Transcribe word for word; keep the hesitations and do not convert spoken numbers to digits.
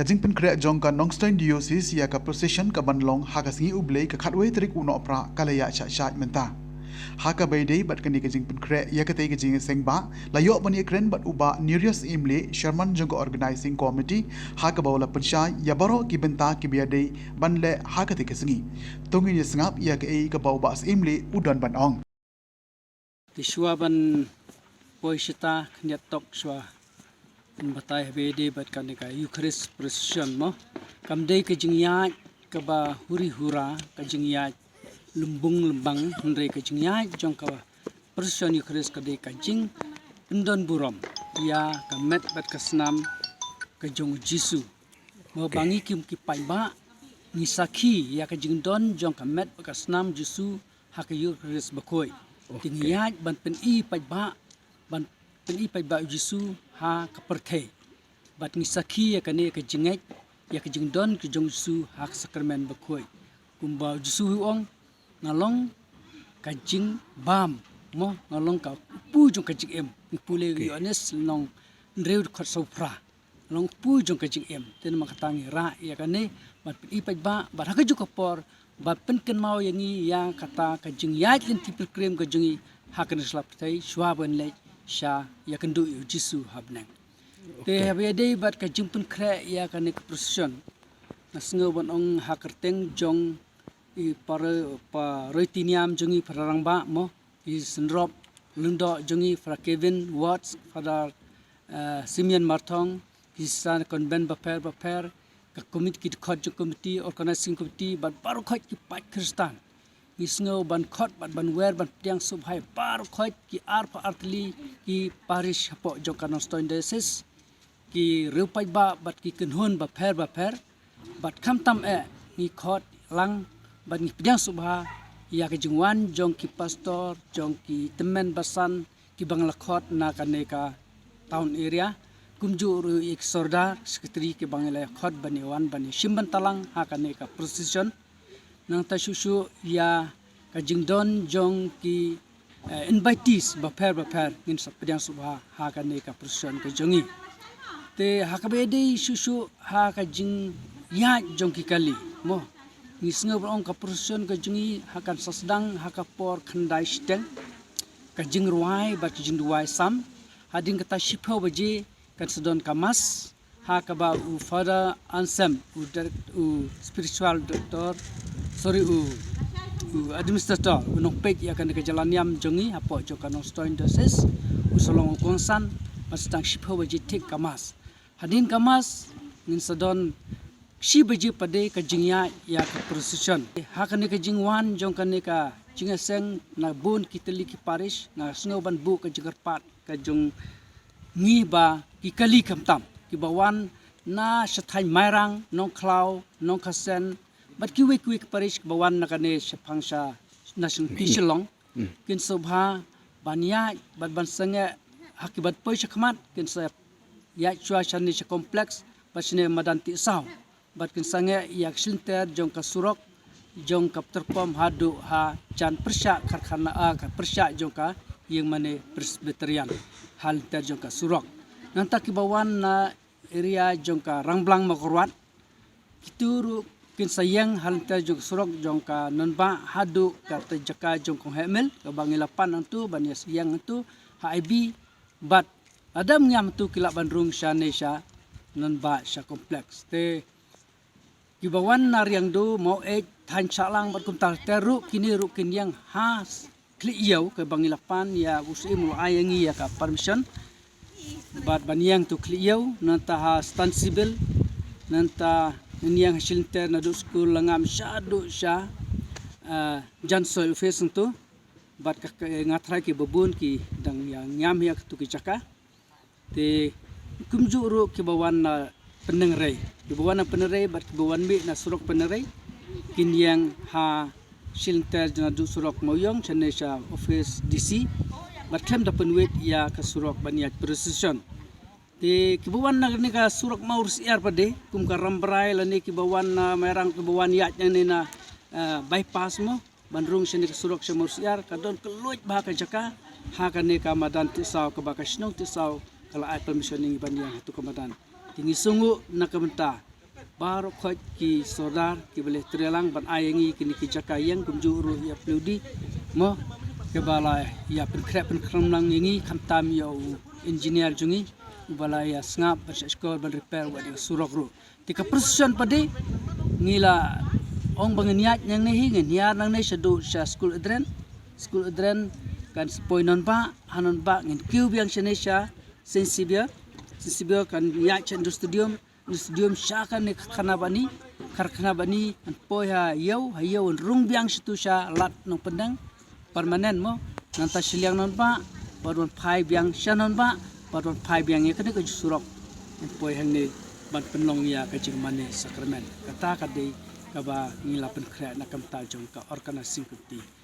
Ka jingpynkhreh jong ka Nongstoiñ Diocese ïa ka procession ka ban long ha ka sngi U Blei ka khatwei tarik u Nohprah ka la ïaid shah shah mynta. Ha kaba ïadei bad kane ka jingpynkhreh ïa katei ka jingïaseng bah la ïoh ban ïakren bad u Bah Nereus Imlieh, Chairman jong ka Organizing Committee, ha kaba u la pynshai ïa baroh ki bynta kiba ïadei ban leh ha katei ka sngi. To ngin ïasngap ïa kaei kaba u Bah Imlieh u don ban ong. Te shuwa ban poi shata khyndiat tok shuwa ban batai haba ïadei bad kane ka Eucharist procession mo. Kam dei ka jingïaid kaba huri hura, ka jingïaid lymbung lymbang, hynrei ka jingïaid jong ka procession Eucharist ka dei ka jingpyndon burom ïa ka met bad ka snam ka jong u Jisu. Mo ba ngi kim ki paidbah ngi sakhi ïa ka jingdon jong ka met bad ka snam Jisu ha ka Eucharist bakhuid. Te ngi ïaid ban pyni paidbah, ban pyni paidbah u Jisu ha ka pyrthei. Bad ngi sakhi ïa kane ka jingngeit ïa ka jingdon ka jong u Jisu ha ka sakramen bakhuid. Kumba u Jisu u ong, nga long ka jingbam mo, nga long ka kpu jong ka jingim. Ngi pule Ïoannis lynnong hynriew dkhot saw phra. Nga long kpu jong ka jingim. Te namar kata ngi rah ïa kane ban pyni paidbah bad ha kajuh ka por ban pynkynmaw ïa ngi ïa kata ka jingïaid lynti pilgrim ka jong ngi ha kane ka sla pyrthei shuwa ban leit sha ïakynduh ïa u Jisu ha bneng. Te haba ïadei bad ka jingpynkhreh ïa kane ka procession, nga sngew ban ong ha kyrteng jong i para, para roi tiniam jong ngi, para rangbah mo, i Synrop Lyngdoh jong ngi, Father Kevin Watts, Father, eh, Simeon Marthong, ki sa convent bapher bapher, ka komiti, ki dkhot jong komiti, organizing committee bad baroh khoit ki paid Khristan. Ngi sngew ban khot bad ban wer ban pdiang sngewbha ïa baroh khoit ki arphew artylli ki parish hapoh jong ka Nongstoiñ Diocese, ki riew paidbah bad ki kynhun bapher bapher. Bad khamtam eh ngi khot lang bad ngi pdiang sngewbha ïa ka jingwan jong ki pastor, jong ki tymmen basan kiba ngi la khot na kane ka town area, kumjuh ruh ïa ki sordar, secretary kiba ngi la khot ban ïawan ban ïashim bynta lang ha kane ka procession. Nangta shuh shuh ïa ka jingdon jong ki, eh, invitees bapher bapher ngin sa pdiang sngewbha ha kane ka procession ka jong ngi. Te ha kaba ïadei shuh shuh ha ka jingïaid jong ki kali mo, ngi sngew ban ong ka procession ka jong ngi ha kan sa sdang ha ka por khyndai shiteng, ka jingrwai bad ka jingduwai Salm. Hadien kata shiphew baje kan sa don ka mass ha kaba u Father Anselm, u direct-, u spiritual director, sorry, u, u administrator, u nongpeit ïa kane ka jylla niam jong ngi hapoh jong ka Nongstoiñ Diocese, u sa long u kongsan, ban sdang shiphew baje thik ka mass. Hadien ka mass ngin sa don shi baje pat de ka jingïaid ïa ka procession. Ha kane ka jingwan jong kane ka jingïaseng na bun ki tylli ki parish, nga sngew ban buh ka jingkyrpad ka jong ngi ba ki kali khamtam kiba wan na sha thaiñ Mairang, Nongkhlaw, Nongkhasen bad kiwei kiwei ki parish kiba wan na kane shaphang sha na sha Shillong, kin sngewbha ban ïaid bad ban sangeh ha ki ban poi sha khmat, kin sa ïaid shuwa shane sha complex bad shane madan Tisaw. Bad kin sangeh ïa ka shilynter jong ka surok jong ka Ptyrpom haduh ha jan pyrshah karkhana, ah, ka pyrshah jong ka ïingmane Presbyterian ha lynter jong ka surok. Nangta kiba wan na area jong ka Rangblang Mawkyrwat, kito ruh kin sa ïeng ha lynter jong ka surok jong ka Nonbah haduh ka jaka jong Kong Heh Mill, kaba ngi la pan hangto ban ïeng hangto ha I B, bad lada ym ngiam hangto ki lah ban rung shane sha Nonbah sha complex. Te kiba wan na Riangdo, Maweit, thaiñ Shahlang bad kumta ter ruh, kine ruh kin ïeng ha Khlieh Ïew, kaba ngi la pan ïa u Syiem u la ai ïa ngi ïa ka permission. Bad ban ïeng to Khlieh Ïew, nangta ha Stanceville, nangta ngin ïeng ha shilynter naduh skul Langam shaduh sha, eh, Jan Soil Office hangto. Bad ka, ka, nga tharai kiba bun ki dang ïa ngiam ïa kato ki jaka. Te kumjuh ruh kiba wan na Pyndengrei. Kiba wan na Pyndengrei bad kiba wan mih na surok Pyndengrei kin ïeng ha shilynter naduh surok Mawïong shane sha office D C. Bad khlem da pynwit ïa ka surok ban ïaid procession. Te kiba wan na kane ka surok Mawryngkneng pat de, kum ka Rambrai lane kiba wan na Mairang, kiba wan ïaid na ne na, eh, bypass mo, ban rung shane ka surok sha Mawryngkneng, ka don ka luid bha ka jaka ha kane ka madan Tisaw, kaba ka shnong Tisaw ka la ai permission ïa ngi ban ïeng ha kato ka madan. Te ngi sngewnguh na ka bynta baroh khoit ki sordar kiba la trei lang ban ai ïa ngi kine ki jaka ïeng kumjuh ruh ïa plyudi mo, kiba la ïa pynkhreh pynkhreh lang ïa ngi khamtam ïa u engineer jong ngi uba la ïa sngap ban shah shkor ban repair wat ïa surok ruh. Te ka procession pat de ngi la ong ba ngin ïaid nangne hi, ngin hiar nangne shaduh sha skul Adren. Skul Adren kan sa poi nonbah, ha nonbah ngin kiew biang shane sha Saint Xavier. Saint Xavier kan ïaid sha Indoor Stadium, Indoor Stadium sha kane ka karkhana bani, karkhana bani kan poi ha ïew, ha ïew kan rung biang shatu sha lad Nongpyndeng permanent mo. Nangta shiliang nonbah, bad wan phai biang sha nonbah, bad wan phai biang ïa kane ka surok kan poi hangne ban pynlong ïa ka jingmane sakramen. Kata ka dei kaba ngi la pynkhreh na ka bynta jong ka organizing committee.